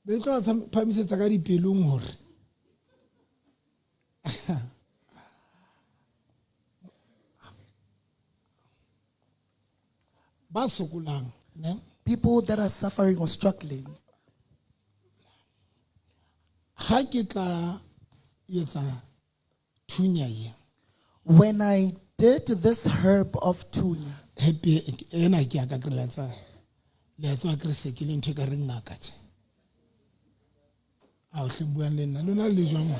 Be tlo phamisetsa ka dipelong hore ba sokolang ne People that are suffering or struggling. Ha ke tla etsa thunya ye. When I did this herb of thunya, Happy ena ke ya ka ke le tswa. Le tswa ke re se ke le ntho e ka reng ngaka tje. A o hle buang le nna lona le jwang mo?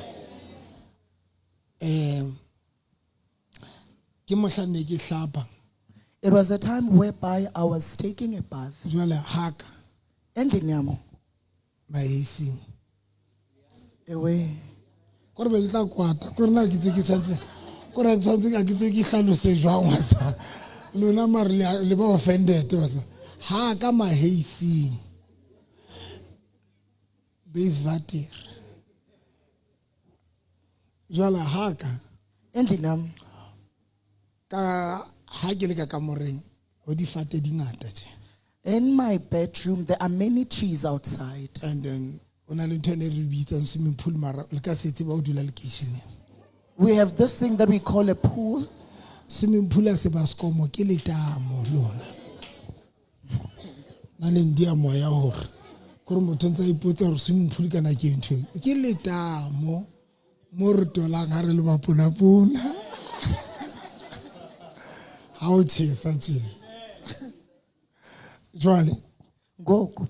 Ke mohla ne ke hlapa. It was a time whereby I was taking a bath. Jwale haka. Endlini yam. Maising. Ewe. Kore be le tla kwata. Kore na ke tse ke tshwantse. Kore ke tshwantse ka ke tse ke hlalose jwang wa tsa. Lona mare le ba offended wa tsa. Ha ka maheising. Base vater. Jwale haka. Endlini yam. Ka ha ke le ka kamoreng ho difate di ngata tje. In my bedroom there are many trees outside. And then o na le ntho e re bitsang swimming pool mara le ka setse ba o dula lekeisheneng. We have this thing that we call a pool. Swimming pool a se ba skomo ke letamo lona. Na le ndia moya hore kore motho ntse a ipotsa hore swimming pool kana ke ntho e. Ke letamo mo re tolang ha re le maponapona. Ha o tjhesa tje. Jwale Ngoku.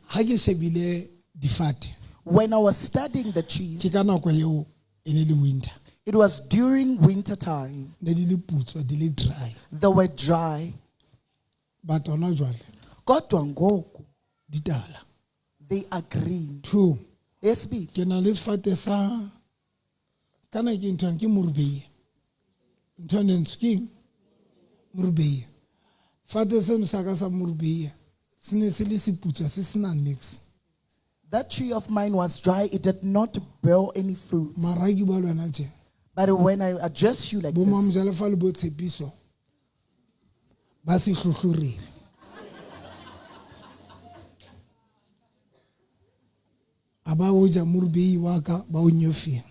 Ha ke shebile difate. When I was studying the trees, ke ka nako eo e ne le winter. It was during winter time. Ne di le putswa, di le dry. They were dry. But hona jwale, Kodwa ngoku, di tala. They are green. Two. Yesibili. Ke na le sefate sa kana ke ntho ke morubeiya. Ntho e ntsho ke eng? Morubeiya. Fate seno sa ka sa morubeiya se ne se le seputswa se sena niks. That tree of mine was dry, it did not bear any fruit. Mara ke bua le wena tje. But when I address you like Bo this, Mamojalefa le bo Tshepiso ba se hlohlorile. A ba o ja morubei wa ka ba o nyofia.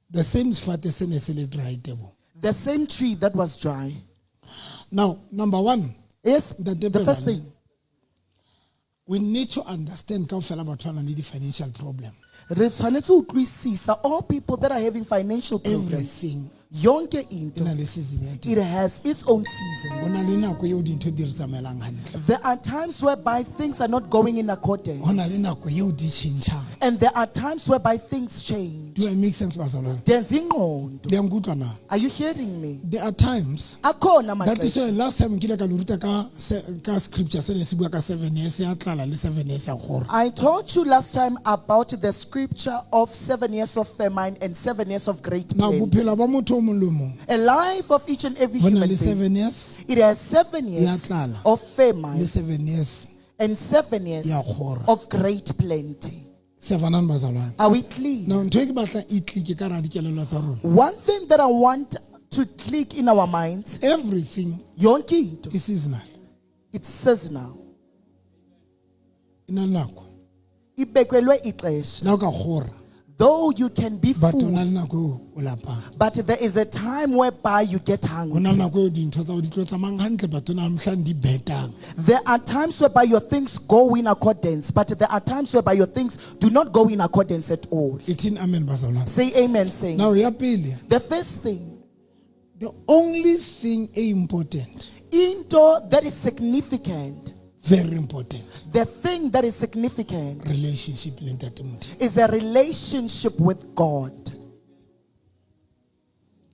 The same sefate se ne se le dry tebo. The same tree that was dry. Now, number one. Yes, Ntate the first Pebane, thing. We need to understand kaofela batho ba nang le di-financial problem. Re tshwanetse ho utlwisisa all people that are having financial problems. Everything Yonke into. e na le season ya teng. It has its own season. Ho na le nako eo dintho di re tsamaelang hantle. There are times whereby things are not going in accordance. Ho na le nako eo di tjhentjhang. And there are times whereby things change. Do I make sense, bazalwane? Ndenza ingqondo. Le ya nkutlwa na? Are you hearing me? There are times Akhona that is maxesha. why last time nkile ka le ruta ka scripture se ne se bua ka 7 years ya tlala le 7 years ya kgora. I taught you last time about the scripture of 7 years of famine and 7 years of great Now, plenty. bophelo ba motho o mong le o mong, A life of each and every ho na human le being. 7 years It has 7 years ya tlala, of famine le 7 years and 7 years ya kgora. of great plenty. Seven and bazalwane. Are we clear? Now, ntho e ke batlang e click ka ra dikelello tsa rona. One thing that I want to click in our minds, Everything yonke into, is seasonal. It's seasonal. E na le nako. Ibekelwe ixesha. Le ha o ka kgora. Though you can be But full, o na le nako eo o lapang. but there is a time whereby you get hungry. Ho na le nako eo dintho tsa hao di tlo tsamayang hantle, but ho na le mohlang di betang. There are times whereby your things go in accordance, but there are times whereby your things do not go in accordance at all. Ethini amen, bazalwane. Say amen, saying. Now, ya pele. The first thing, The only thing important, into that is significant, very important, the thing that is significant relationship le Ntate Modimo. is a relationship with God.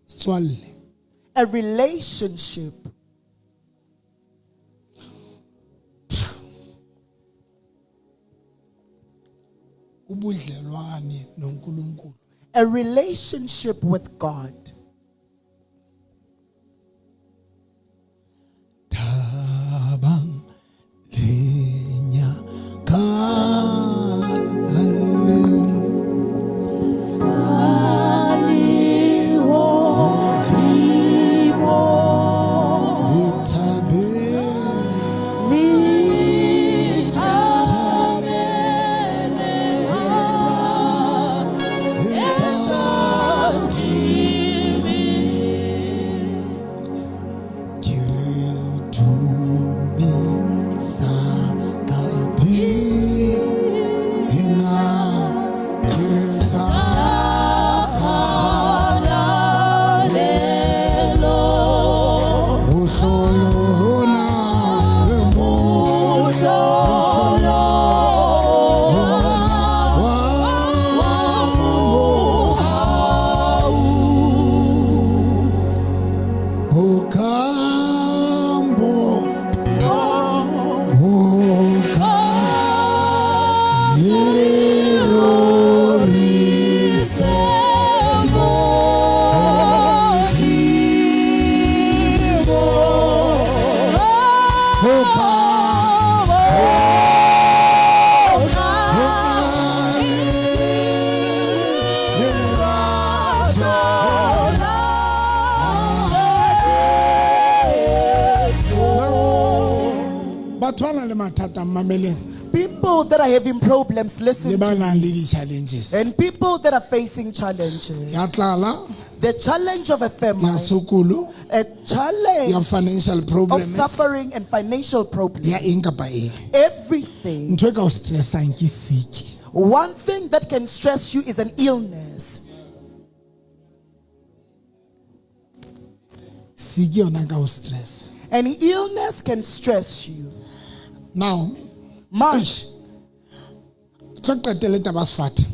Setswalle. A relationship. Ubudlelwane noNkulunkulu. A relationship with God. Thabang lenyakale. mathata mmameleng People that are having problems, listen le to ba me. nang le di-challenges. And people that are facing challenges. Ya tlala, The challenge of a ya famine, sokolo, a challenge ya financial of problem, suffering and financial problems. ya eng kapa eng. Everything. Ntho e ka o stressang ke sick. One thing that can stress you is an illness. Sick yona e ka o stress. An illness can stress you. Now, Much. tlo qetele taba ya sefate.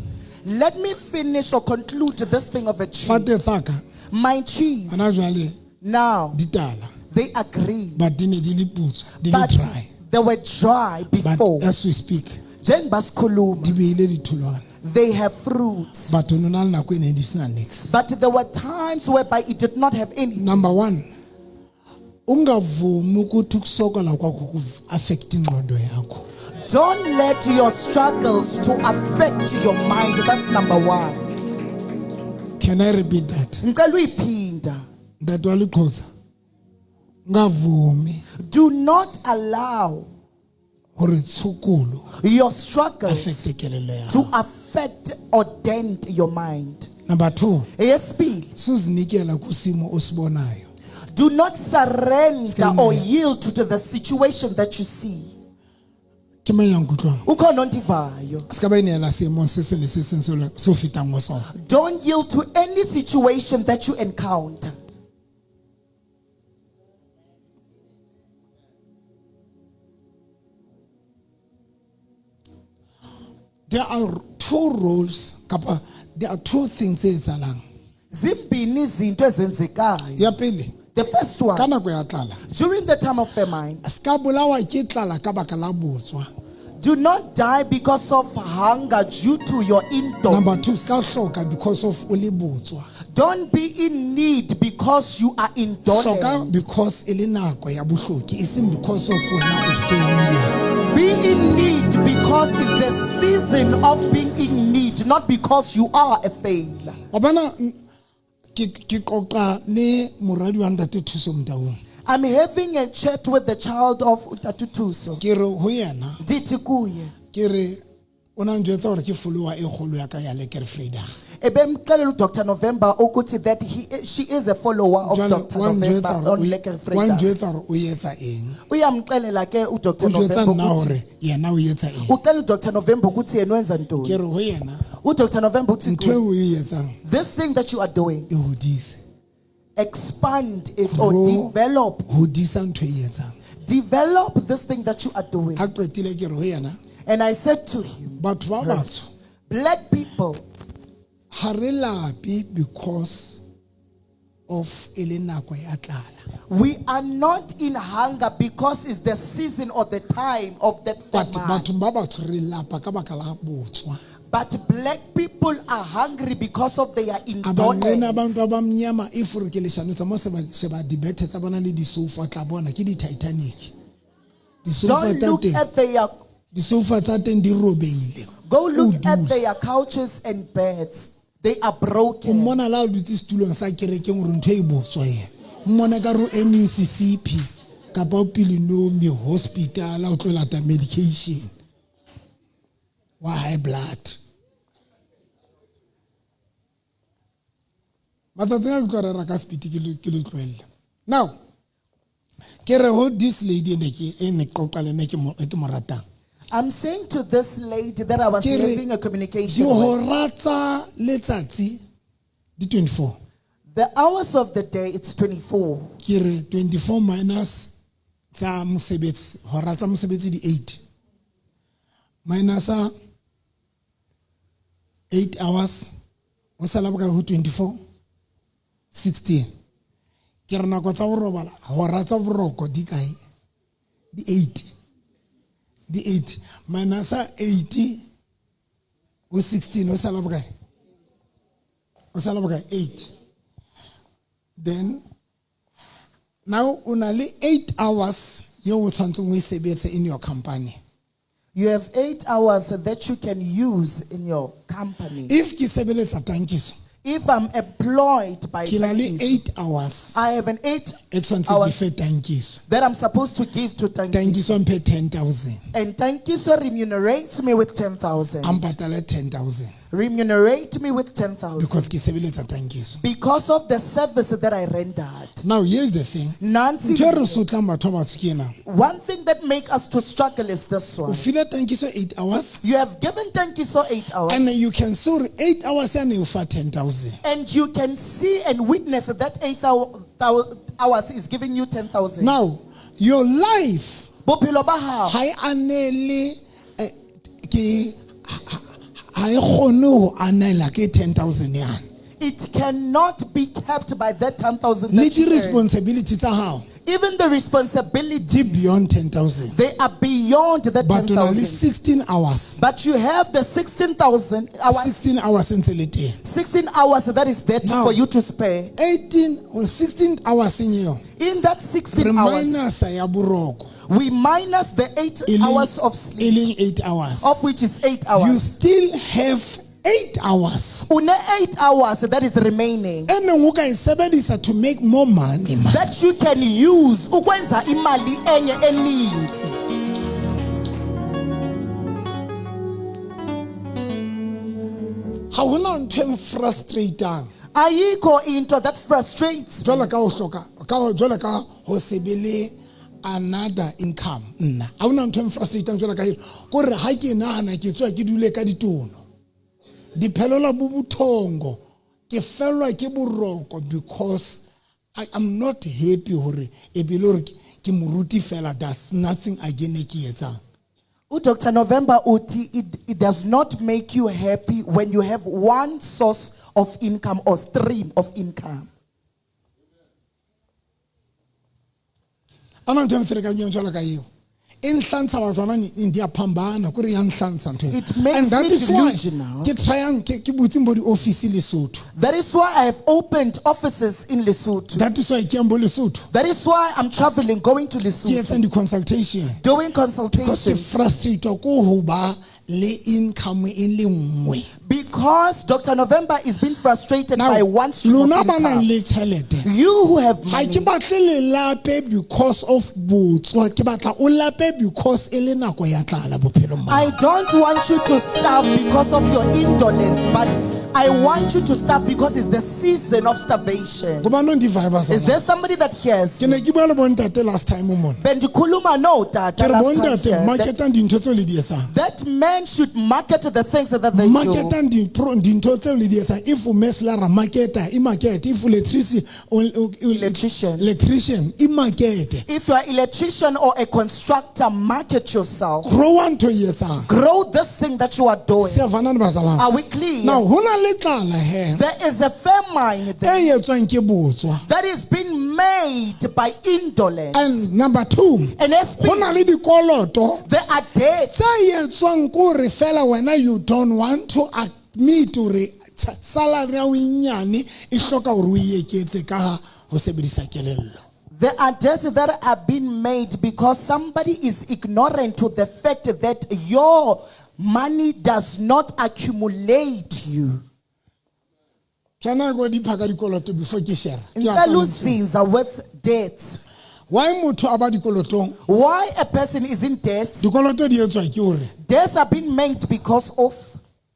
Let me finish or conclude this thing of a tree. Fate tsa ka My trees, hona jwale now, di tala, they are green. but di ne di le putswa, di le But dry. they were dry But before. as we speak, Njengoba sikhuluma, di beile ditholwana. They have fruits. But ho no na le nako e ne di sena niks. But there were times whereby it did not have any. Number 1, ungavumi ukuthi ukusokola kwakho ku-affect ingqondo yakho. Don't let your struggles to affect your mind. That's number one. Can I repeat that? Ngicela uyiphinda. Ntate wa Leqhotsa, ungavumi Do not allow hore tshokolo your struggles affect kelello ya to hao. affect or dent your mind. Number 2, Eyesibili, suzinikela kusimo osibonayo. do not surrender Sikayinikela. or yield to the situation that you see. Ke mang ya nkutlwang? Ukhona ondivayo. Se ka ba ineela seemong se seng le se seng seo fetang ho sona. Don't yield to any situation that you encounter. There are two roles, kapa there are two things tse etsahalang. Zimbini izinto ezenzekayo. Ya pele, The first one, ka nako ya tlala, during the time of famine, se ka bolawa ke tlala ka baka la botswa. do not die because of hunger due to your Number indolence. 2, se ka hloka because of o le botswa. Don't be in need because you are Hloka indolent. because e le nako ya bohloki, e seng because of wena o feila. Be in need because it's the season of being in need, not because you are a failure. Wa bona, ke qoqa le moradi wa ntate Thuso Motaung. I'm having a chat with the child of Utatutuso. Ke re ho yena, Ndithi kuye. ke re o na njwetsa hore ke follower e kgolo ya ka ya Lekker Vrydag. Ebemxelela uDr November ukuthi that she is a follower of Jwale Dr wa November njwetsa hore on o Lekker wa Vrydag. njwetsa hore o etsa eng. Uyamxelela ke uDr O jwetsa November nna ukuthi hore yena o etsa eng. uxela uDr November ukuthi yena wenza Ke ntoni. re ho yena, uDr November uthi ntho eo kuye, o e etsang this thing that you are doing, e hodise. expand it or Grow. develop. Hodisa ntho e etsang. Develop this thing that you are doing. Ha qetile ke re ho yena, And I said to him, batho ba batsho black people, ha re lape because of e le nako ya tlala. we are not in hunger because it's the season or the time of that But famine. bathong ba batsho re lapa ka baka la botswa. But black people are hungry because of their A ba nqena indolence. abantu abamnyama if re ke leshano tsa mo sheba dibethe tsa bona le disofa tla bona ke di-Titanic. Disofa Don't tsa look teng, at their disofa tsa teng di robehile. go look O at dule. their couches and beds. They are O broken. mmona la o dutse setulong sa kerekeng hore ntho e botswa yena. O mmona ka re o MUCCP kapa o Pelenomi hospital o tlo lata medication wa high blood. Matsatsing a ke tlo rera ka speed ke le tlohelle. Now, ke re ho this lady ene ke e ne qoqa le ene e ke mo ratang. I'm saying to this lady that I was Ke re, having a communication with, Dihora tsa letsatsi di 24. the hours of the day, it's 24. Ke re 24 minus tsa mosebetsi, hora tsa mosebetsi di 8. Minus a 8 hours, o sala bokae ho 24? 16. Ke re nako tsa ho robala, hora tsa boroko di kae? Di 8. Di 8 minus a 8 ho 16, o sala bokae? O sala bokae? 8. Then now o na le 8 hours yeo o tshwanetseng o e sebetse in your company. You have 8 hours that you can use in your company. If ke sebeletsa Tankiso, If I'm employed by Ke na le Tankiso, 8 hours I have an 8 e tshwanetse ke hours fe Tankiso. that I'm supposed to give to Tankiso. Tankiso mphe 10,000. And Tankiso remunerates me with 10,000. A mpatale 10,000 Remunerate me with 10,000. because ke sebeletsa Tankiso. Because of the service that I rendered. Now here's the thing. Nancy, Ntho e re sotlang batho ba batsho ke ena. one thing that makes us to struggle is this O one. file Tankiso 8 hours You have given Tankiso 8 hours. and you can see hore 8 hours yane e o fa 10,000. And you can see and witness that 8 hours is giving you 10,000. Now your life Bophelo ba hao. ha e anele ke ha e kgone ho anela ke 10,000 yane. It cannot be kept by that 10,000 Le that you earn. di-responsibility tsa hao Even the responsibility, di beyond 10,000. they are beyond that But o na le 10,000. 16 hours. But you have the 16,000 hours, 16 hours ntse le teng. 16 hours that is there Now- for you to spare. 18 or 16 hours eo In that 16 re hours, minus ya boroko we minus the 8 e leng- hours of e sleep, leng 8 hours. of which is 8 You hours. still have 8 hours. Une 8 hours that is remaining. E neng o ka e sebedisa to make more money man. That you can use ukwenza imali enye eninzi. Ha hona ntho e frustrating Ayikho into that frustrates me. jwalo ka ho hloka ka ho jwalo ka ho se be le another income nna ha hona ntho e frustrating jwalo ka eo kore ha ke nahana ke tswa ke dule ka ditono diphelela bo bothongo ke fellwa ke boroko because I am not happy hore e be le hore ke moruti fela, there's nothing again e ke etsang. Dr. November uthi it does not make you happy when you have one source of income or stream of income. Ana ntho e mferekanyeng jwalo ka eo e nhlantsha batswana di a phambana kore ya nhlantsha ntho eo. It makes And that me is why delusional. ke tryang ke butseng bo di-office Lesotho. That is why I have opened offices in Lesotho. That is why ke yang bo Lesotho. That is why I'm traveling, going to Ke Lesotho, etsang di-consultation doing because ke consultations. frustrated ko ho ba le income e le nngwe. Because Dr. November is being frustrated Now by one stream of lona ba nang income. le tjhelete You who have ha money, ke batle lelape because of botswa, ke batla o lape because e le nako ya tlala bophelong ba I don't want you to starve because of your indolence, but I want you to starve because it's the season of starvation. Gobane di vibe Is tsona. there somebody that hears? Ke ne ke bua le bontate last time mona. Bendikhuluma no tata Ke re last time bontate here, that, marketang dintho tseo le di etsang. that man should market the things that they do. Marketang dintho tseo le di etsang. If o meslara marketa, e market. If o electricity, Electrician. Electrician, e market. If you are electrician or a constructor, market yourself. Grow ntho e etsang. Grow this thing that you are doing. Siyavanani bazalwane. Are we clear? Now ho na le tlala he. There is a famine there E etswang ke botswa. that is being made by indolence. And number 2, And SP, ho na le dikoloto there are debts tse etswang ke hore fela wena you don't want to admit hore salary ya hao e nyane e hloka hore o e eketse ka ha ho sebedisa kelello. There are debts that are being made because somebody is ignorant to the fact that your money does not accumulate you. Can I go deeper ka dikoloto before ke share? Ke a Ngicela tla uzinza with debts. Why motho a ba dikolotong? Why a person is in debt? Dikoloto di etswa ke hore Debts are being made because of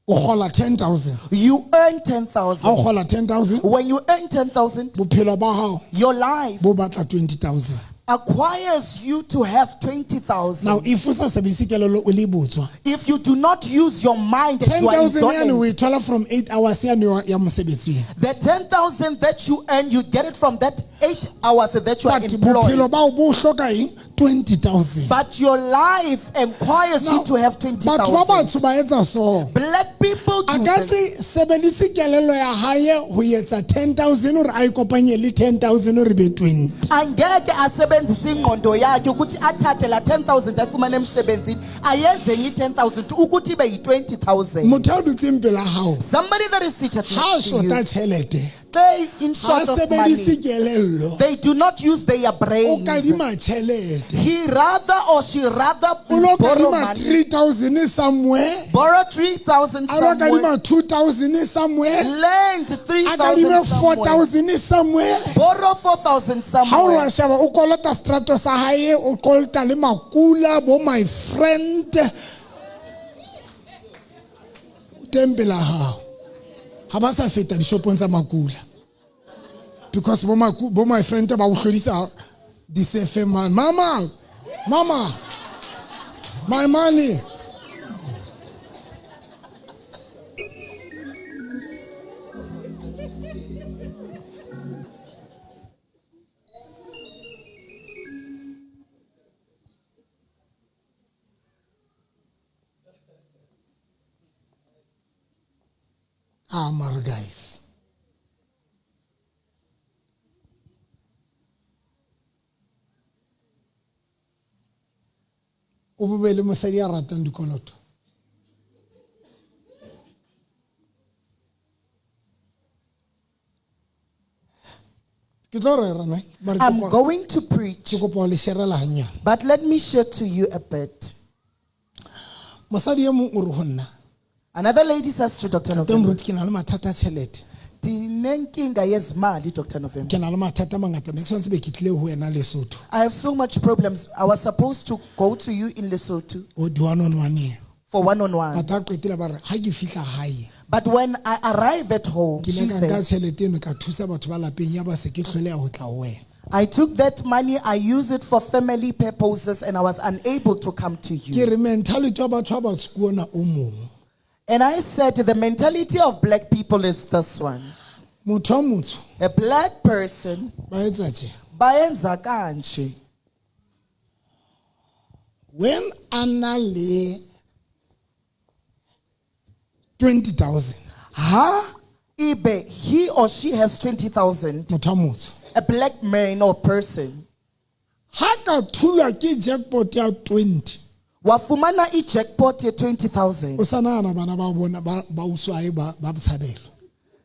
o kgola 10,000. you earn Ha 10,000. o kgola 10,000, When you earn 10,000, bophelo ba hao your life bo batla 20,000. acquires you to have 20,000. Now if o sa sebedise kelello o le botswa, If you do not use your mind and you are 10,000 yane o indolent, e thola from 8 hours yane ya mosebetsing. the 10,000 that you earn, you get it from that 8 hours that you are But bophelo employed. ba hao bo hloka eng? 20,000. But your life requires Now, you to have batho ba 20,000. batsho ba etsa so. Black people A do ka this. se sebedise kelello ya hae ho etsa 10,000 hore a ikopanye le 10,000 hore be 20. Angeke asebenzise ingqondo yakhe ukuthi athathe la 10,000 ayifumane emsebenzini ayenze enye i-10,000 ukuthi ibe yi-20,000. Motho a dutseng pela hao Somebody that is seated ha next to you shota tjhelete, They in Ha short of sebedise money. kelello. They do not use their O brains. kadima tjhelete. He rather or she rather O lo borrow kadima money. 3000 somewhere. Borrow 3,000 A lo somewhere. kadima 2000 somewhere. Lend A 3,000 kadime somewhere. 4000 somewhere. Borrow 4,000 Ha o re wa somewhere. sheba o kolota strato sa hae, o kolota le makula bo my friend. Teng pela hao. Ha ba sa feta dishopong tsa makula. Because bo maku, bo my friend ba o hlodisa disefe man. Mama, mama, my money. Ah, mara guys. O bobe le mosadi ya ratang dikoloto. Ke tlo rera ne? Mara ke I'm kopa- going to preach, ke kopa ho le sherela hanyane. but let me share to you a bit. Mosadi e mong o re ho nna, Another lady says to Dr. teng November, Ruth ke na le mathata a tjhelete. "Ndinenkinga yezimali, Dr. November. Ke na le mathata a mangata ne ke tshwanetse be ke tlile ho wena Lesotho. I have so much problems. I was supposed to go to you in Lesotho O di one on one e. for one-on-one. Batho ba qetile ba re ha ke fihla hae But when I arrive at home, ke she ile ka nka says, tjhelete eno ka thusa batho ba lapeng ya ba se ke hloleha ho tla ho wena. I took that money, I used it for family purposes, and I was unable to come to Ke you. re mentality ya batho ba batsho ke ona o mong. And I said, the mentality of black people is this one. Motho wa motsho A black person, ba etsa tje. bayenza kanje. When a na le 20,000 Ha ibe he or she has 20,000, motho wa motsho. a black man or person, Ha ka thulwa ke jackpot ya 20 wafumana i-jackpot ye 20,000. o sa nahana bana ba bona ba ba uswae ba ba botshabelo.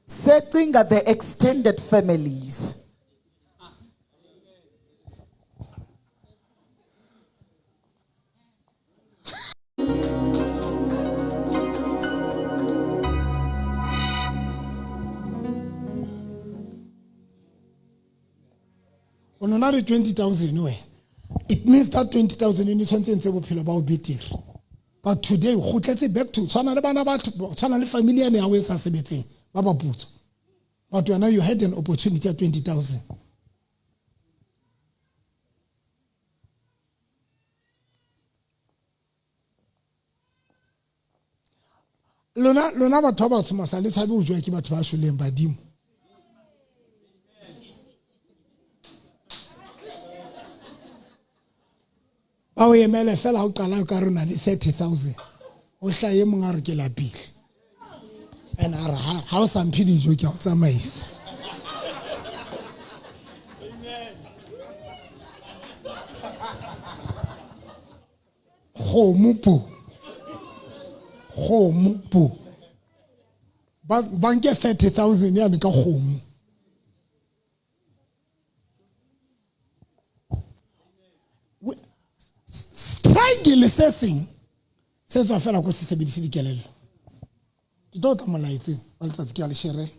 Secinga the extended families. O nona re 20,000 wena. It means that 20,000 e ne tshwanetse e ntse bophelo ba o betere. But today o kgutletse back to tshwana le bana ba tshwana le family yane ya hao e sa sebetseng ba ba putswa. But wena you had an opportunity ya 20,000. Lona lona batho ba batsho masa le tshabe ho jowa ke batho ba shweleng badimo. Ba o emele fela ha o qala o ka re o na le 30,000. O hlahe e mong a re ke lapile. And a re ha o sa mphe dijo ke a o tsamaisa. Kgomo po. Kgomo po. Ba nke 30,000 yane ka kgomo. Struggle se seng se tswa fela ko se sebedise dikelello. Ke tlo tla molaetseng wa letsatsi ke a le sherela.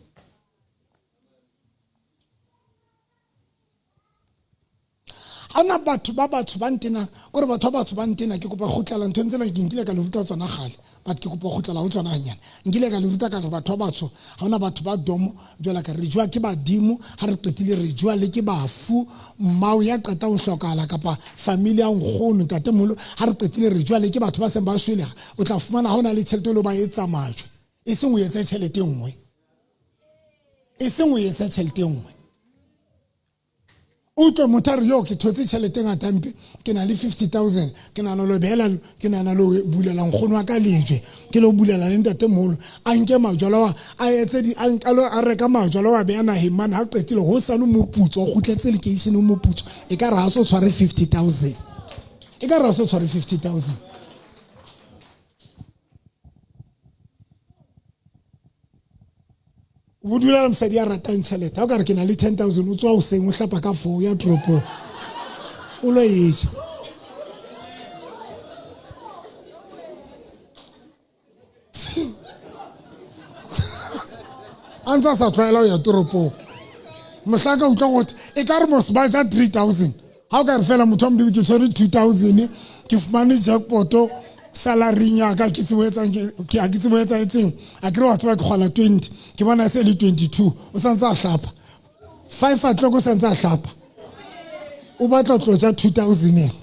Ha hona batho ba batsho ba ntena, kore batho ba batsho ba ntena ke kopa kgutlela nthong tsena ke nkile ka le ruta tsona kgale, but ke kopa kgutlela ho tsona hanyane. Nkile ka le ruta ka re batho ba batsho ha hona batho ba domo jwalo ka re jowa ke badimo, ha re qetile re jowa le ke bafu, mmao ya qeta ho hlokahala kapa family ya nkgono ntatemoholo, ha re qetile re jowa le ke batho ba seng ba shwele, o tla fumana ha hona le tjhelete e lo ba etsa majwe. E seng o etse tjhelete e nngwe. E seng o etse tjhelete e nngwe. O utlwe motho a re, yo, ke thotse tjhelete e ngata mpe, ke na le 50,000, ke nahana lo behela, ke nahana lo bulela nkgono wa ka lejwe, ke lo bulela le ntatemoholo, a nke majwala wa, a etse di, a nka lo, a reka majwala wa beha naheng mane, ha qetile, ho sane moputso, o kgutletse lekeisheneng moputso, e ka re ha so tshware 50,000. E ka re ha so tshware 50,000. O dula le mosadi ya ratang tšhelete. Ha o ka re ke na le 10,000 o tswa hoseng o hlapa ka 4 ya toropong. O lo e ja. A ntse a sa tlwaela ho ya toropong. Mohla ka utlwa gote e ka re mos ba ja 3000. Ha o ka re fela motho wa Modimo ke tshwere 2000 ke fumane jackpoto salaryng ya ka ke tsebo etsang ke a ke tsebo etsa etseng a kere wa tseba ke kgola 20 ke bona e se le 22 o santse a hlapa 5 o'clock o santse a hlapa o batla tlo ja 2000 ena.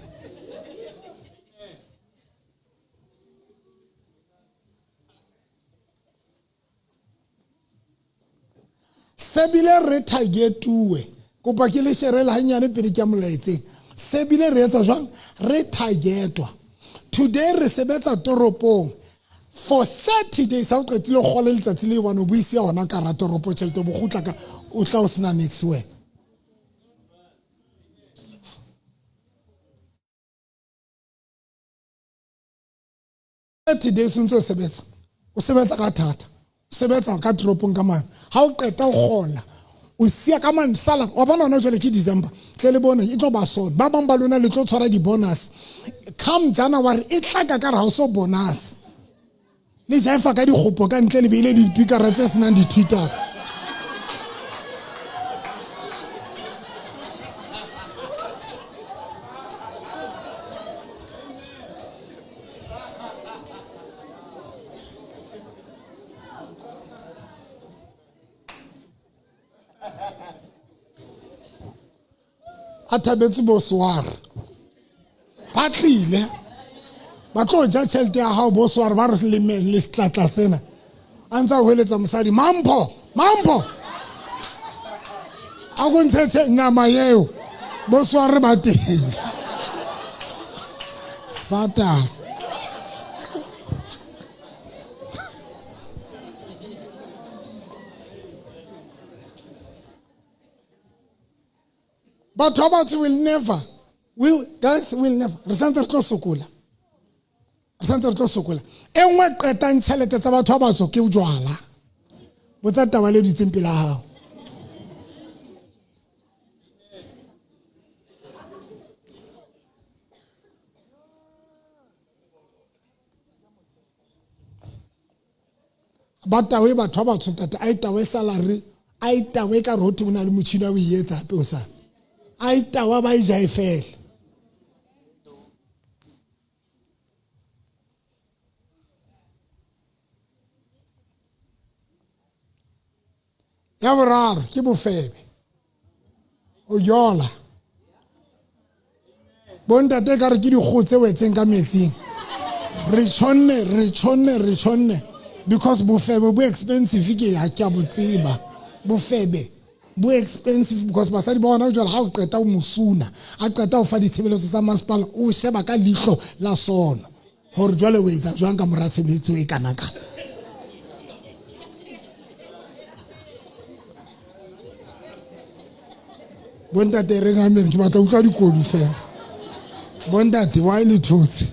Se bile re targetuwe. Kopa ke le sherele hanyane pele ke ya molaetseng. Se bile re etsa jwang? Re targetwa. Today re sebetsa toropong for 30 days ha o qetile kgole letsatsi le one o bo ise hona ka ra toropo tjhelete o bo kgutla ka o tla o sena next wena. 30 days o ntse o sebetsa o sebetsa ka thata o sebetsa ka toropong ka mane ha o qeta o kgola o siya ka mane sala wa bona hona jwale ke December tle le bone e tlo ba sona ba bang ba lona le tlo tshwara di-bonus come January e tla ka ka re ha o so bonus le jaifa ka dikgopo ka ntle le beile dipikara tse senang di-twitter. A thabetse bo swara ba tlile ba tlo ja tšhelete ya gago bo swara ba re le setlatla sena a ntse a hweletsa mosadi mampho mampho a ko ntshe nama eo bo sware ba teng satan. Batho ba batsho will never, we guys will never, re santse re tlo sokola, re santse re tlo sokola. E nngwe qetang tšhelete tsa batho ba batsho ke jwala. Botsa taba le dutseng pela hao. Ba tawe batho ba batsho ntate a e tawe salary a e tawe ka rothi o na le motšhini wa o e etsa hape o sa a e tawa ba e ja e fela. Ya boraro ke bofebe o jola bontate ka re ke dikgo tse wetseng ka metsing re tshonne re tshonne re tshonne because bofebe bo expensive ke ha ke a bo tseba bofebe bo expensive because basadi ba ona jwale ha o qeta o mosuna a qeta o fa ditshebeletso tsa masepala o sheba ka leihlo la sono hore jwale o etsa jwang ka mora tshebeletso e kana kana. Bontate re ngameng ke batla utlwa dikodu fela. Bontate why le thotse?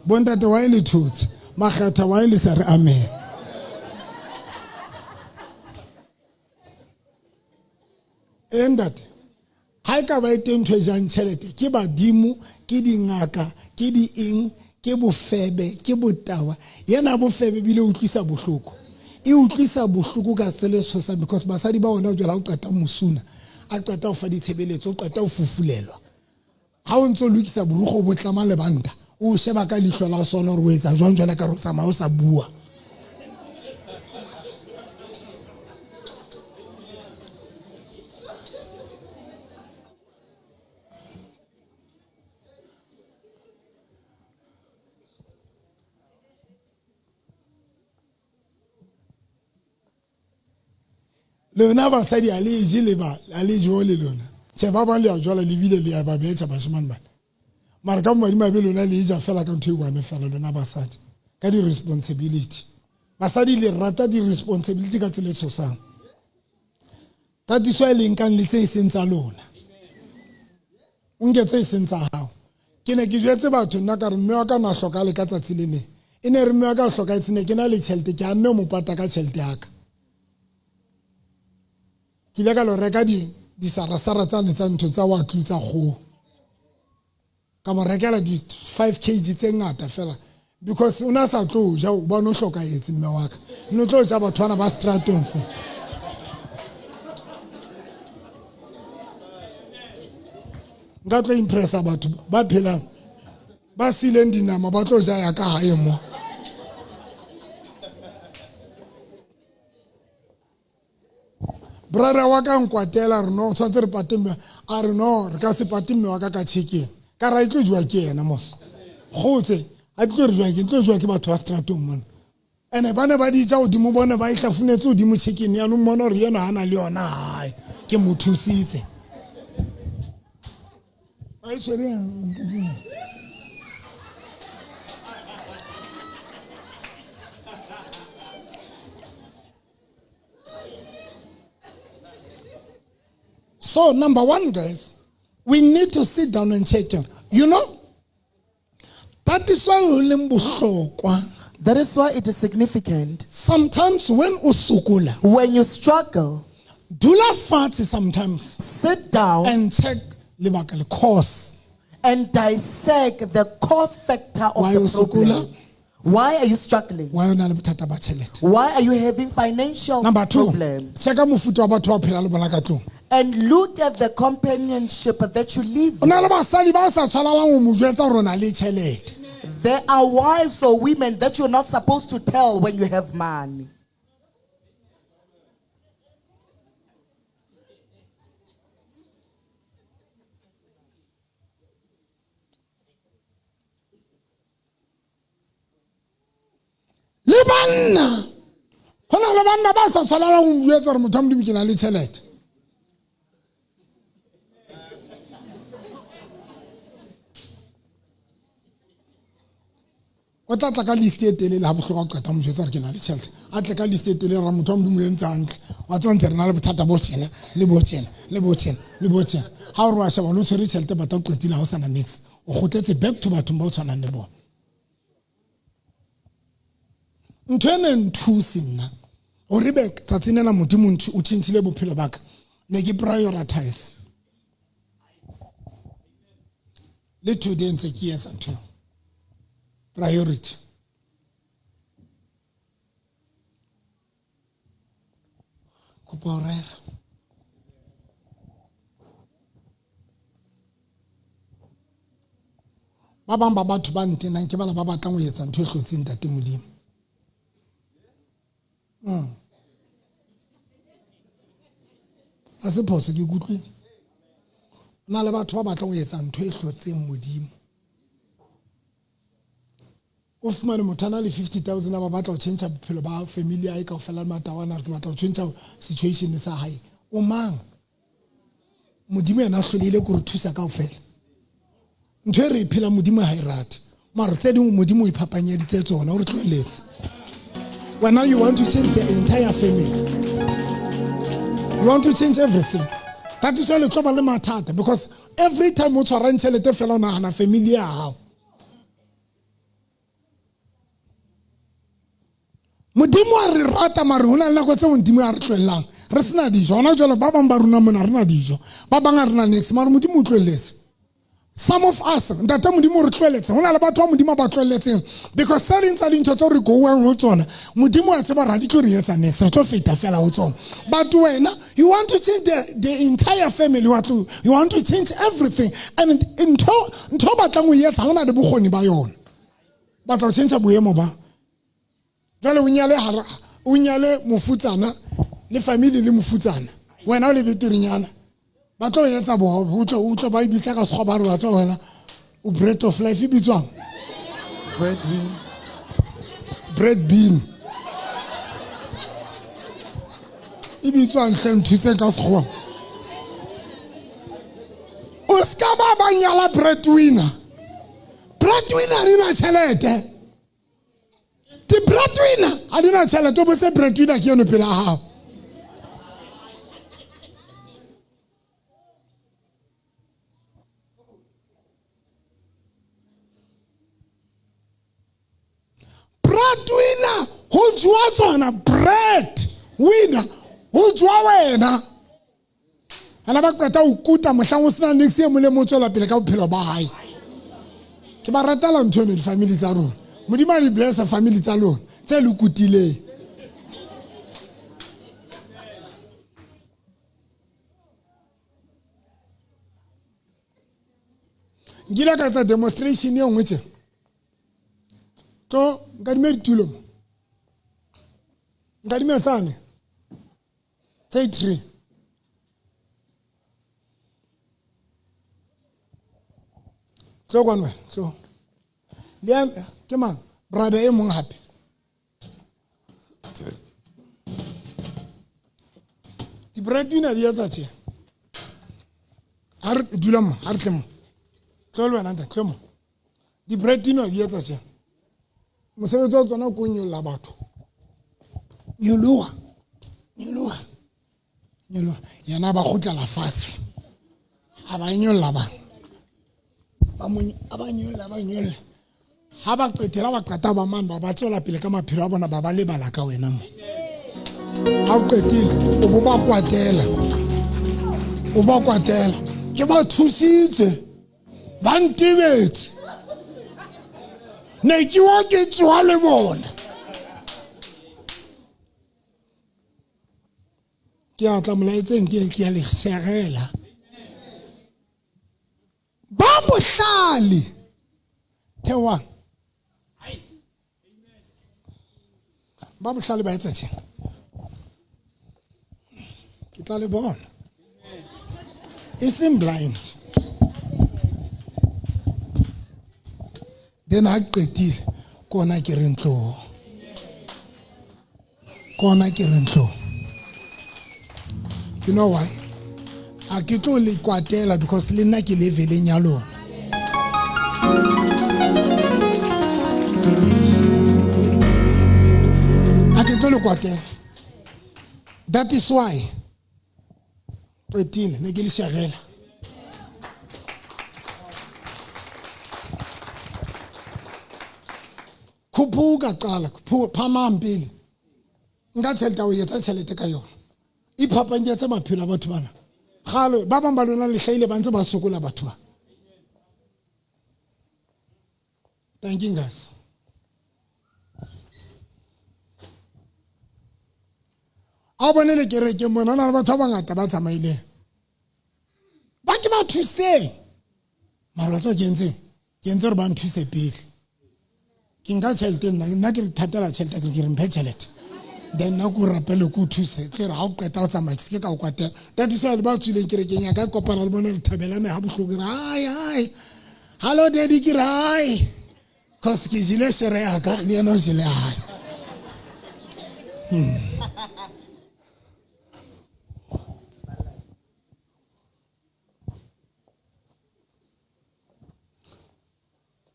Bontate why le thotse? Makgetha why le sa re amen? E ntate ha e ka ba e teng ntho e jang tjhelete ke badimo ke dingaka ke di eng ke bofebe ke botawa yena bofebe bile utlwisa bohloko e utlwisa bohloko ka tsela e tshosang because basadi ba ona jwale ha o qeta mosuna a qeta ho fa ditshebeletso o qeta ho fufulelwa ha o ntso lokisa borugo bo tlama lebanta o sheba ka leihlo la sona hore o etsa jwang jwale ka re o tsamaya o sa bua. Lona basadi a le je le ba a le jole lona tjhe ba bang le a jwala le bile le ya ba betjha bashemane bana mara ka madimabe lona le ja fela ka ntho e one fela lona basadi ka di-responsibility basadi le rata di-responsibility ka tsela e tshosang tatiso e leng kang le tse e seng tsa lona o nke tse e seng tsa hao ke ne ke jwetse batho nna ka re mme wa ka na hlokahale ka tsatsi le leng e ne re mme wa ka hlokahetse ne ke na le tjhelete ke a mme o mo pata ka tjhelete ya ka. Ke ile ka lo reka disarasara tsane tsa ntho tsa wa tlu tsa kgoho. Ka mo rekela di 5 kg tse ngata fela because o na sa tlo ja o bona o hlokahetse mme wa ka. No tlo ja batho bana ba stratong se. Nka tlo impressa batho ba phelang ba sileng dinama ba tlo ja ya ka hae mo. Brother wa ka nkwatela re no tshwanetse re pate mme a re no re ka se pate mme wa ka ka chicken ka ra e tlo jewa ke yena mos gotse a tlo re jewa ke tlo jewa ke batho ba stratong mona ene ba ne ba di ja godimo bone ba e hlafunetse godimo chicken yaanong mmona gore yena ga na le yona gae ke mo thusitse ba e tshwere. So, number one, guys, we need to sit down and check it. You know, that is why ho leng bohlokwa. That is why it is significant. Sometimes when o sokola, When you struggle, dula fatshe sometimes sit down and check lebaka le cause. And dissect the core factor of Why the o sokola? problem. Why are you struggling? Why o na le bothata ba tjhelete? Why are you having financial Number two, problems? checka mofuta wa batho ba phela le bona ka tlung. And look at the companionship that you live O na in. le basadi ba o sa tshwanelang ho mo jwetsa hore o na le tjhelete. There are wives or women that you're not supposed to tell when you have money. Le banna, ho na le banna ba sa tshwanelang ho mo jwetsa hore motho wa Modimo ke na le tjhelete. O tla tla ka list e telele ha bohlokwa ho qeta ho mo jwetsa hore ke na le tjhelete. A tle ka list e telele hore motho wa Modimo o entse hantle. Wa tseba ntse re na le bothata bo tjena, le bo tjena, le bo tjena, le bo tjena. Ha o re wa sheba, o no tshwere tjhelete but ha o qetile ha o sana niks. O kgutletse back to bathong ba o tshwanang le bona. Ntho e ne nthuse nna hore be tsatsing lena Modimo o tjhentjhile bophelo ba ka, ne ke prioritize. Le today ntse ke etsa ntho eo. Priority. Kopa ho rera. Ba bang ba batho ba ntenang ke bana ba batlang ho etsa ntho e hlotseng Ntate Modimo. Ha se phoso ke kutlwile. Na le batho ba batlang ho etsa ntho e hlotseng Modimo. O fumane motho a na le 50,000 a ba batla ho tjhentjha bophelo ba family ya hae kaofela le matawana, re batla ho tjhentjha situation sa hae. O mang? Modimo yena a hlolehile ke ho re thusa kaofela. Ntho e re e phelang Modimo ha e rate. Mara tse ding Modimo o iphapanyeditse tsona, o re tlohelletse. Well, now you want to change the entire family. You want to change everything. That is why le tlo ba le mathata, because every time o tshwarang tjhelete fela o nahana family ya hao. Modimo a re rata mare ho na le nako tse Modimo a re tlohellang. Re sena dijo. Hona jwale ba bang ba rona mona re na dijo. Ba bang ha re na niks, mare Modimo o tlohelletse. Some of us, Ntate Modimo o re tlohelletse. Ho na le batho ba Modimo ba tlohelletseng. Because tse ding tsa dintho tseo re gowang ho tsona, Modimo a tseba hore ha di tlo re etsa niks, re tlo feta fela ho tsona. But wena, you want to change the entire family, you want to change everything. And ntho o batlang ho e etsa, ha o na le bokgoni ba yona. Batla ho change boemo ba. Jwale o nyale hara, o nyale mofutsana le family le mofutsana. Wena o le beterenyana. Ba tlo etsa bohobe, o tlo ba e bitsa ka sekgowa ba re wa tswa wena, o bread of life e bitswang? Bread bean. Bread bean. E bitswang hle, nthuse ka sekgowa. O ska ba ba nyala breadwinner. Breadwinner ha di na tjhelete. Di breadwinner ha di na tjhelete, o botse breadwinner ke yone pela hao. Breadwinner ho jwa tsona, bread winner ho jwa wena. Ana ba qeta ho kuta mohlang o sena niks e mong le mong o tswela pele ka bophelo ba hae. Ke ba ratela ntho eno di-family tsa rona. Modimo a di blessa family tsa lona tse le kutileng. Nkile ka etsa demonstration e nngwe tje. Tlo nkadime ditulo mo. Nkadime tsane. Tse three. Tlo kwano wena, tlo. Le ke mang? Brother e mong hape. Di-breadwinner di etsa tje. Ha re dula mo, ha re tle mo. Tlo le wena ntate, tlo mo. Di-breadwinner di etsa tje. Mosebetsi wa tsona ko nyolla batho. Nyoloha. Nyoloha. Nyoloha. Yena ba kgutlela fatshe. A ba nyolla ba. Ba mo a ba nyolla ba nyolla. Ha ba qetela ba qeta ba mane ba ba tswela pele ka maphelo a bona ba ba lebala ka wena mo. Ha o qetile o bo ba kwatela. O ba kwatela. Ke ba thusitse. Ba ntebetse. Ne ke wa ke tsoha le bona. Ke a tla molaetseng ke ke ya le shegela. Ba bohlale. Theoang. Ba bohlale ba etsa tjena. Ke tla le bona. E seng blind. Then ha qetile kona ke reng tloho. Kona ke reng tloho. You know why? A ke tlo le kwatela because le nna ke leveleng ya lona. A ke tlo le kwatela. That is why qetile ne ke le shagela. Khuphuka qala, phamang pele. Nka tjhelete o etsa tjhelete ka yona. Iphapanyetse maphelo a batho bana. Galo ba bang ba lona le hlaile ba ntse ba sokola batho ba. Thank you guys. A bone le kerekeng mona na le batho ba bangata ba tsamaileng. Ba ke ba thuseng. Mara wa tseba ke entseng? Ke entse gore ba nthuse pele. Ke nka tšhelete nna, nna ke re thatela tšhelete ke re ke re mphe tšhelete. Then nna ko rapele ko thuse. Tle re ha o qeta o tsamaya ke seke ka o kwatela. That is why le ba tswileng kerekeng ya ka kopana le bona re thabelane ha bohloko ke re hi hi. Hello daddy ke re hi. Cause ke jele shere ya ka le yena o jele ya hae.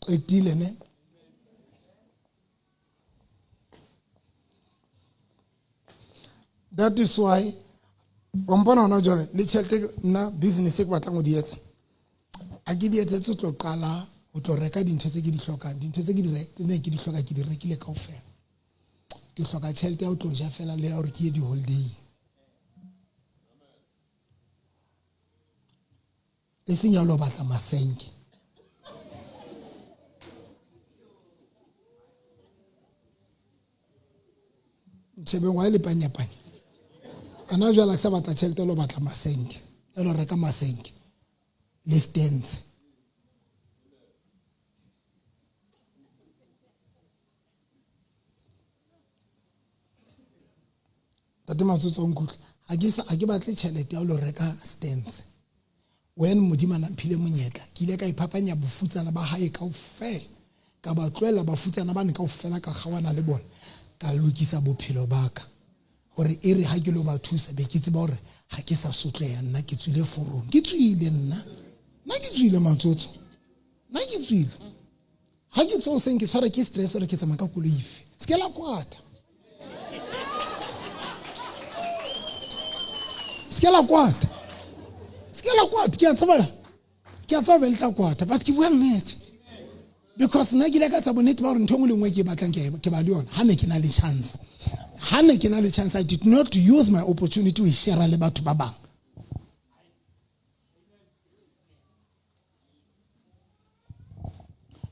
Qetile ne. That is why wa mpona hona jwale le tjhelete nna business e ke batlang ho di etsa. A ke di etsetse tlo qala ho tlo reka dintho tse ke di hlokang. Dintho tse ke di ne ke di hloka ke di rekile kaofela. Ke hloka tjhelete ya ho tlo ja fela le ya hore ke ye di-holiday. E seng ya lo batla masenke. Ntshebeng wa e le panyapanya. Ana jwale ke sa batla tjhelete lo batla masenke. Ya lo reka masenke le stands. Tate Matsotso o nkutlwe. Ha ke sa ha ke batle tjhelete ya ho lo reka stands. When Modimo a na mphile monyetla, ke ile ka iphapanya bofutsana ba hae kaofela. Ka ba tlohella bafutsana bane kaofela ka kgaohana le bona. Ka lokisa bophelo ba ka. Hore e re ha ke lo ba thusa be ke tseba hore ha ke sa sotleha nna ke tswile forong. Ke tswile nna. Nna ke tswile Matsotso. Nna ke tswile. Ha ke tsoha hoseng ke tshwara ke stress hore ke tsamaya ka koloi efe. Se ke la kwata. Se ke la kwata. Se ke la kwata. Ke a tseba. Ke a tseba be le tla kwata but ke bua nnete. Because nna ke ile ka tsa bonnete ba hore ntho e nngwe le nngwe ke e batlang ke ba le yona ha ne ke na le chance. Ha ne ke na le chance I did not use my opportunity ho e share le batho ba bang.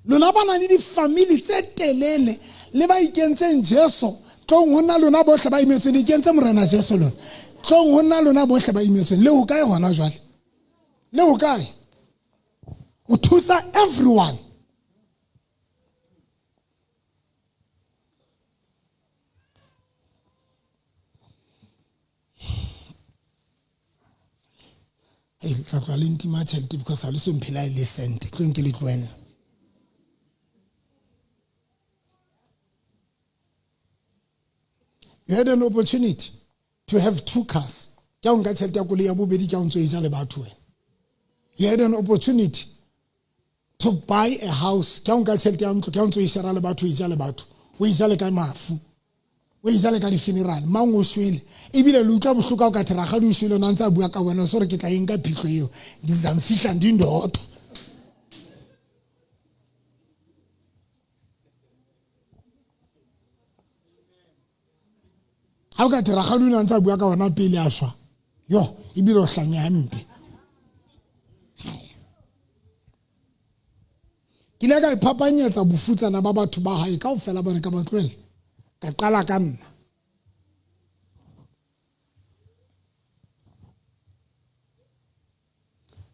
Lona ba nang le di-family tse telele le ba ikentseng Jesu, tlong ho nna lona bohle ba imetsweng, le ikentse Morena Jesu lona. Tlong ho nna lona bohle ba imetsweng. Le ho kae hona jwale? Le ho kae? O thusa everyone. Hey, le tla tloha le ntima tjhelete because ha le so mphela e le cent. Tlong ke le tlohella. You had an opportunity to have two cars. Ke a o nka tjhelete ya koloi ya bobedi, ke a o ntso e ja le batho wena. You had an opportunity to buy a house. Ke a o nka tjhelete ya ntlo, ke a o ntso e shera le batho, o e ja le batho. O e ja le ka mafu. O e ja le ka di-funeral. Mang o shwele. Ebile le utlwa bohloko ha o ka thwe rakgadi o shwele, o ne a ntse a bua ka wena, o so re ke tla e nka phihllo eo. Ngizamfihla ndindodwa. Ha o ka thwe rakgadi o ne a ntse a bua ka wena pele a shwa, yo, ebile o hlanya hampe. Ke ile ka iphapanyetsa bofutsana ba batho ba hae kaofela bone, ka ba tlohela, ka qala ka nna.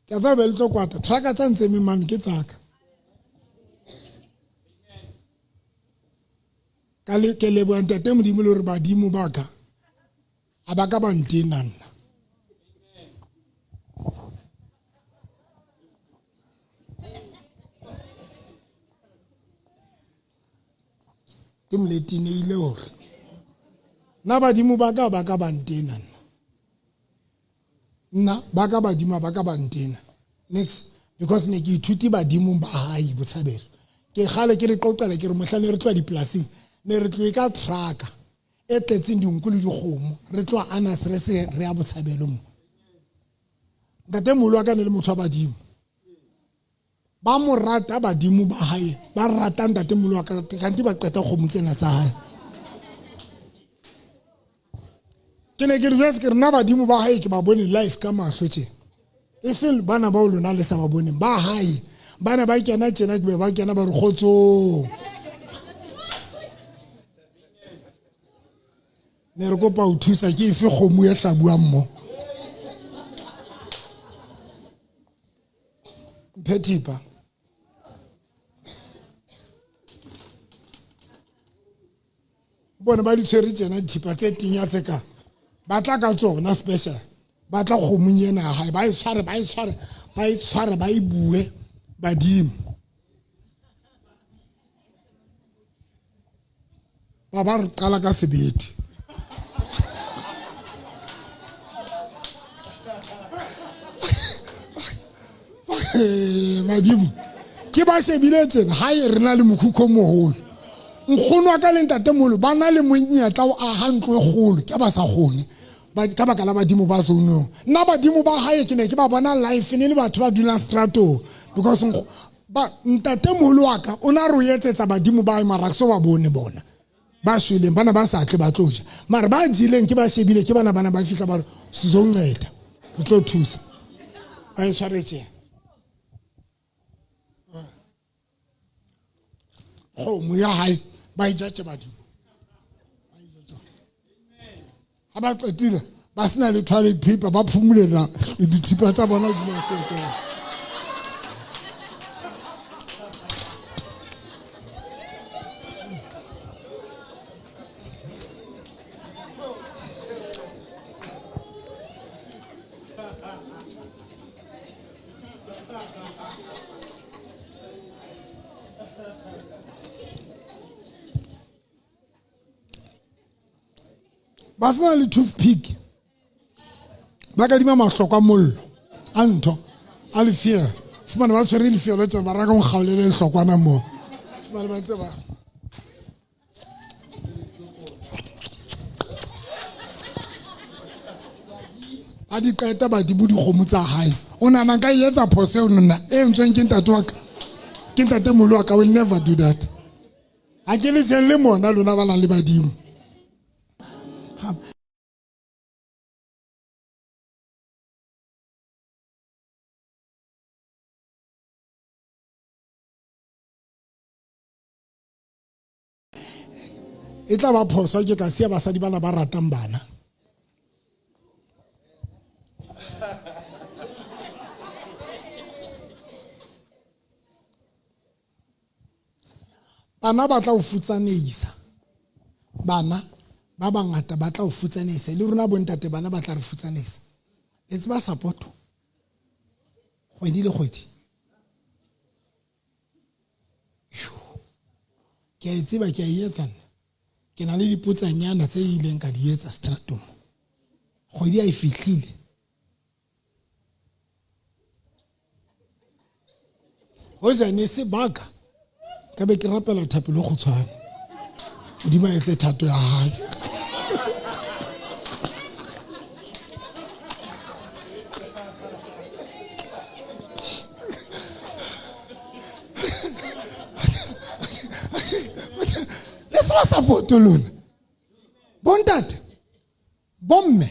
Ke a tseba be le tlo kwata, trucka tsa ntse emeng mane ke tsaka. Ka le, ke leboha Ntate Modimo le hore badimo ba ka a ba ka ba ntena nna. Ke moletinehile hore nna badimo ba ka ba ka ba ntena nna. Nna ba ka badimo ba ka ba ntena. Next, because ne ke ithuti badimong ba hae Botshabelo. Ke kgale ke le qoqela ke re mohla ne re tloha dipolasing, ne re tlohe ka trucka e tletseng dinku le dikgomo, re tloha Anas re se re ya Botshabelo mo. Ntate moholo wa ka ne le motho wa badimo. Ba mo rata badimo ba hae, ba rata ntate moholo wa ka, kanti ba qeta kgomo tsena tsa hae. Ke ne ke re jwetse ke re nna badimo ba hae ke ba bone life ka mahlo tje. E seng bana bao lona le sa ba boneng, ba hae. Bana ba kena tjena ke be ba kena ba re kgotsong. Ne re kopa ho thusa ke efe kgomo e hlabuang mo. Mphe thipa. Bone ba di tshwere tjena dithipa tse tenya tse ka. Ba tla ka tsona special. Ba tla kgomong ena ya hae, ba e tshware, ba e tshware, ba e tshware, ba e bue badimo. Ba ba re qala ka sebete. Badimo ke ba shebile tjena hae re na le mokhukhu o moholo. Nkgono wa ka le ntatemoholo ba na le monyetla o aha ntlo e kgolo, ke ba sa kgone ka baka la badimo ba zonong. Nna badimo ba hae ke ne ke ba bona life ne le batho ba dulang stratong, because ba ntatemoholo wa ka o na re o etsetsa badimo ba hae, mara ke so ba bone bona ba shweleng, bana ba sa tle ba tlo ja, mara ba jeleng ke ba shebile ke bana bana ba fihla ba re sizonceda re tlo thusa. A e tshwaretse kgomo ya hae ba e ja tje badimo. Ha ba qetile ba sena le toilet paper, ba phumulela dithipa tsa bona hodima hlooho tsa bona. Ba sena le toothpick, ba kadima mahlokwa mollo a ntho a lefielo, fumane ba tshwere lefielo tse ba raka nkgaolele lehlokwana moo, fumane ba ntse ba a di qeta ba di bo dikgomo tsa hae. O nahana nka e etsa phoso eo nna e entsweng ke ntate wa ka, ke ntate moholo wa ka? Will never do that. Ha ke le jeng le mona lona ba nang le badimo. E tla ba phoso ke ka siya basadi bana ba ratang bana. Bana ba tla o futsaneisa. Bana ba bangata ba tla o futsaneisa. Le rona bontate bana ba tla re futsaneisa. Le tseba support kgwedi le kgwedi. Ke a e tseba, ke a e etsa nna. Ke na le dipotsanyana tse ileng ka di etsa stratum. Kgwedi a e fihlile. Hoja ne se baka ka be ke rapela thapelo kgutshwane. Modimo a etse thato ya hae. Le tseba support lona. Bontate, bomme,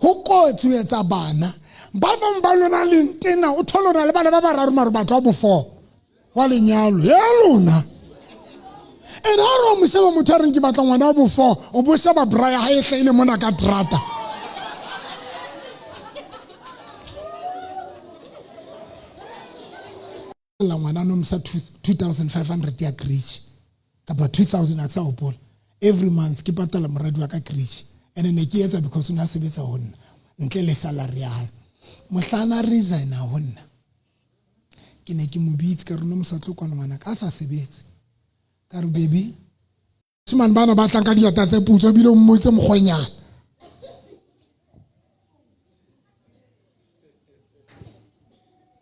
ho kotsi ho etsa bana. Ba bang ba lona le ntena, o thole o na le bana ba bararo mare batho ba bofo wa lenyalo ya lona. And ha re o mo sheba motho a reng ke batla ngwana wa bofo, o bo sheba bra ya hae e hlahile mona ka terata. La ngwana no msa 2500 ya creche kapa 2000 a ke sa hopola. Every month ke patala moradi wa ka creche. And ne ke etsa because o ne a sebetsa ho nna ntle le salary ya hae. Mohla a resigna ho nna, ke ne ke mo bitse ka re no mosa tlo kwana ngwana ka sa sebetse. Ka re baby, Shimane bana ba tlang ka dieta tse putswa ebile o mmotse mokgwenyana.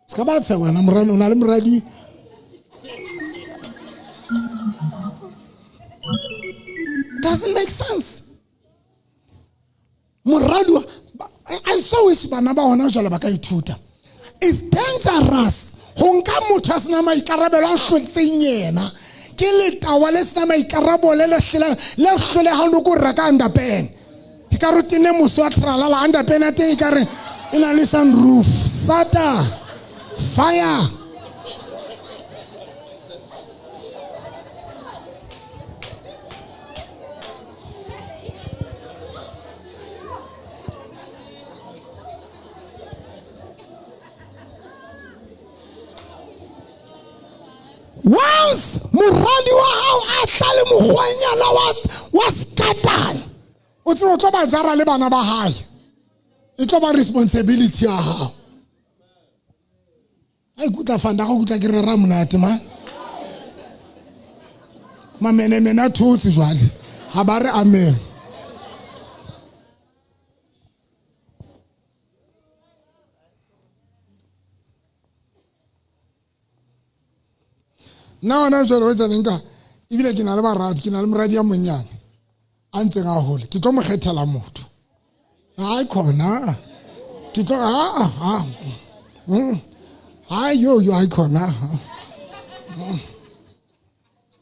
Se ka ba tsheha wena moradi, o na le moradi. Doesn't make sense. Moradi wa, I so wish bana ba hona jwale ba ka ithuta. It's dangerous ho nka motho a sena maikarabelo a hlotseng yena. Ke letawa le sena maikarabelo le le hlolehang le ko reka underpan. E ka re tene moso wa tralala underpan ya teng e ka re e na le sunroof. Sata fire. Once moradi wa hao a tla le mokgwanyana wa skatana, o tsebe o tlo ba jara le bana ba hae. E tlo ba responsibility ya hao. A ikutlwa fanda ga kutlwa ke rera monate man. Mamenemene a thotse jwale. Ha ba re amen. Nna hona jwale ho tjena nka ebile ke na le baradi, ke na le moradi ya monyane a ntseng a hola, ke tlo mo kgethela motho. Hai khona. Ke tlo ha. Hai yo yo hai khona.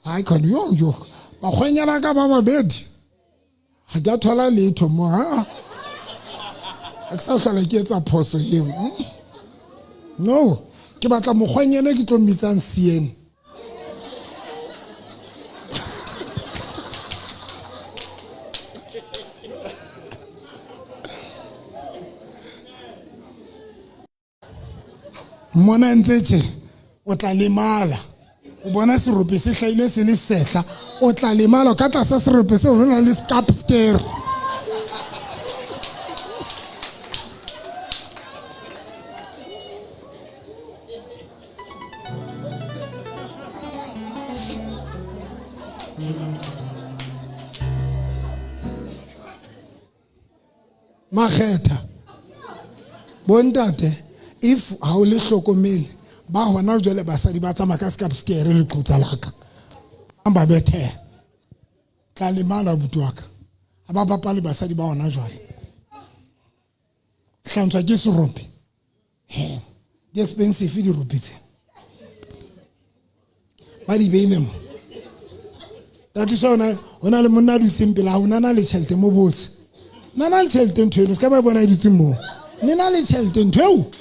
Hai khona yo yo. Bakgwenyana ka ba babedi. Ha ke a thola letho mo ha. Ha ke sa hlola ke etsa phoso eo. No, ke batla mokgwenyana ke tlo mmitsang Siene. Mmona ntse tje, o tla lemala. O bona serope se hlahile se le sehla, o tla lemala. Ka tlasa serope seo ho na le scapscare. Makgetha bontate, if ha o le hlokomele ba hona jwale basadi ba tsamaya ka scapscare le qotsa laka ba betheha tla lemala abuti wa ka. Ha ba bapale basadi ba hona jwale. Hlantshwa ke serope. He, di expensive dirope tse. Ba di beile mo. Tatiso ona le monna a dutseng pele ha ona na le tjhelete mo botse. Na na le tjhelete ntho eno, se ka ba bona e dutseng moo. Ne na le tjhelete ntho eo.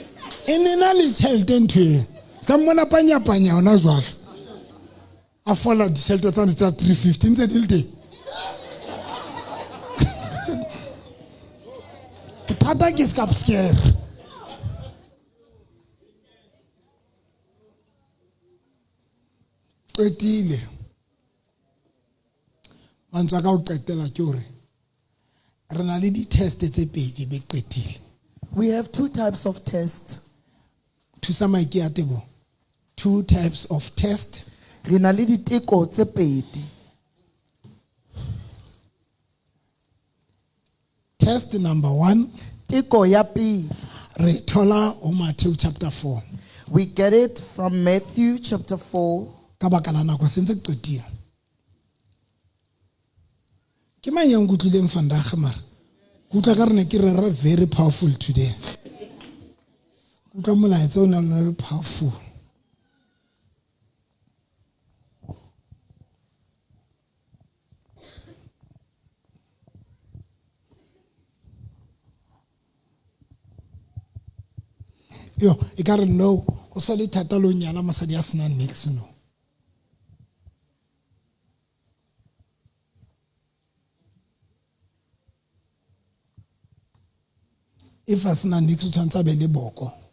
E ne na le tjhelete ntho eo. Se ka mmona panyapanya hona jwale. A fola ditjhelete tsane tsa 350 ntse di le teng. Bothata ke skapskere. Qetile. Mantswe a ka ho qetela ke hore re na le di-test tse pedi be qetile. We have two types of tests. Thusa maike ya tebo. Two types of test. Re na le diteko tse pedi. Test number 1. Teko ya pele. Re thola ho Matthew chapter 4. We get it from Matthew chapter 4. Ka baka la nako se ntse ke qetile. Ke mang ya nkutlwileng vandag mara? Ke utlwa ka re ne ke rera very powerful today. Ke utlwa molaetsa o ne le powerful. Yo, e ka re no, o sa le thata lo nyala mosadi a senang niks no. If a sena niks o tshwanetse a be le boko.